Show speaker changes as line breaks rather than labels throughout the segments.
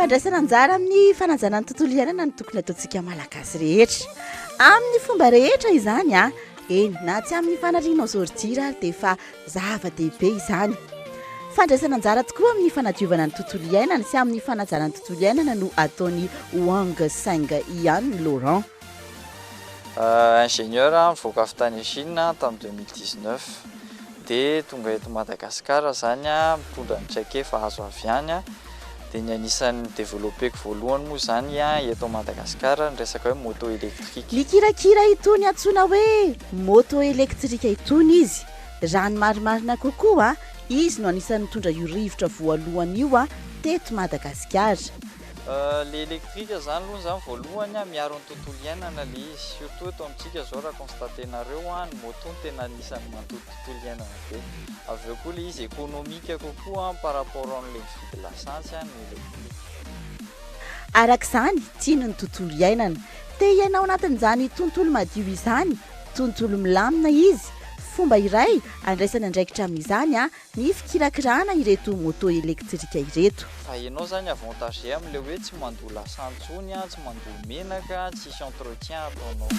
Fandraisana anjara amin'ny fanajana ny tontolo iainana no tokony ataontsika Malagasy rehetra. Amin'ny fomba rehetra izany a! Eny, na tsy amin'ny fanariana aux ordures ary dia efa zava-dehibe izany. Fandraisana anjara tokoa amin'ny fanadiovana ny tontolo iainana sy amin'ny fanajana ny tontolo iainana no ataon'i Wang Seng Yan Laurent.
Ingénieur aho nivoaka avy tany Chine tamin'ny 2019 dia tonga eto Madagascar zany aho mitondra ny traikefa azo avy any dia ny anisan'ny developpeko voalohany moa zany eto Madagascar ny resaka hoe moto électrique.
Mikirakira itony antsoina hoe moto électrique itony izy. Raha ny marimarina kokoa, izy no anisan'ny nitondra io rivotra voalohany io teto Madagasikara.
Le électrique zany aloha zany voalohany a miaro ny tontolo iainana le izy surtout eto amintsika zao raha constater-nareo a ny moto no tena anisan'ny mandoto tontolo iainana be, avy eo koa le izy économique kokoa par rapport an'le mividy lasantsy a ny électrique.
Araka izany, tiany ny tontolo iainana. Te hiaina ao anatin'izany tontolo madio izany, tontolo milamina izy. Fomba iray andraisany andraikitra amin'izany ny fikirakirana ireto moto elektrika ireto.
Fa enao zany avantagé amle hoe tsy mandoa lasantsy tsony an, tsy mandoa menaka, tsisy entretien ataonao.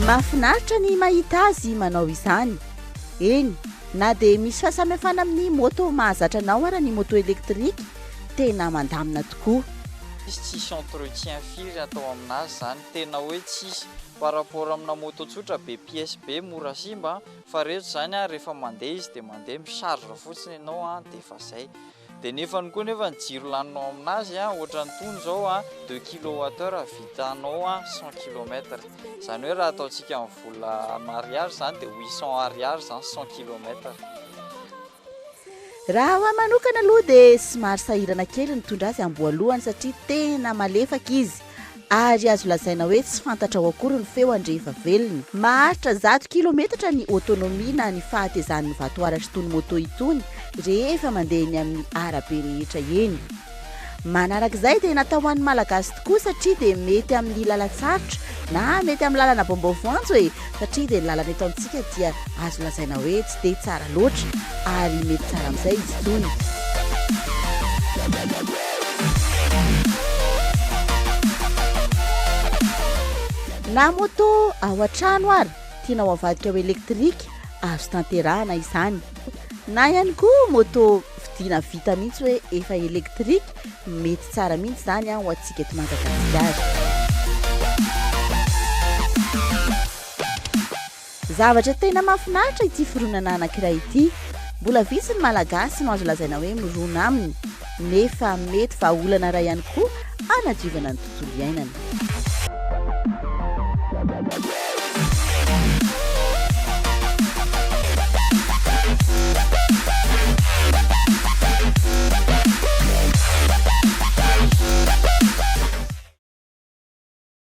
Mahafinaritra ny mahita azy manao izany. Eny, na dia misy fahasamihafana amin'ny moto mahazatra anao ara ny moto électrique, tena mandamina tokoa.
Izy tsisy entretien firy atao aminazy zany, tena hoe tsisy, par rapport amina moto tsotra be pièces be mora simba Fa reto zany an, rehefa mandeha izy dia mandeha mi-charge fotsiny ianao an, dia efa zay. Dia nefany koa nefa ny jiro laninao aminazy an, ohatran'itony zao an, deux kilowatt heure vitanao an cent kilomètre. Izany hoe raha ataontsika amin'ny vola ariary zany dia huit cent ariary zany cent kilomètre.
Raha ho ahy manokana aloha dia somary sahirana kely nitondra azy amboalohany satria tena malefaka izy ary azo lazaina hoe tsy fantatrao akory ny feoany rehefa velona. Maharitra zato kilometatra ny autonomie na ny fahatezan'ny vatoaratr'itony moto itony rehefa mandeha eny amin'ny arabe rehetra eny. Manarak'izay dia natao ho an'ny Malagasy tokoa satria dia mety amin'ny lalan-tsarotra na mety amin'ny lalana bombon voanjo e! satria dia ny lalana eto amintsika dia azo lazaina hoe tsy dia tsara loatra ary mety tsara amin'izay izy itony. Na moto ao an-trano ary tianao avadika ho électrique azo tanterahana izany. Na ihany koa moto vidiana vita mihitsy hoe efa électrique, mety tsara mihitsy izany ho antsika eto Madagasikara. Zavatra tena mahafinaritra ity fironana anankiray ity. Mbola vitsy ny Malagasy no azo lazaina hoe mirona aminy, nefa mety vahaolana iray ihany koa hanadiovana ny tontolo iainana.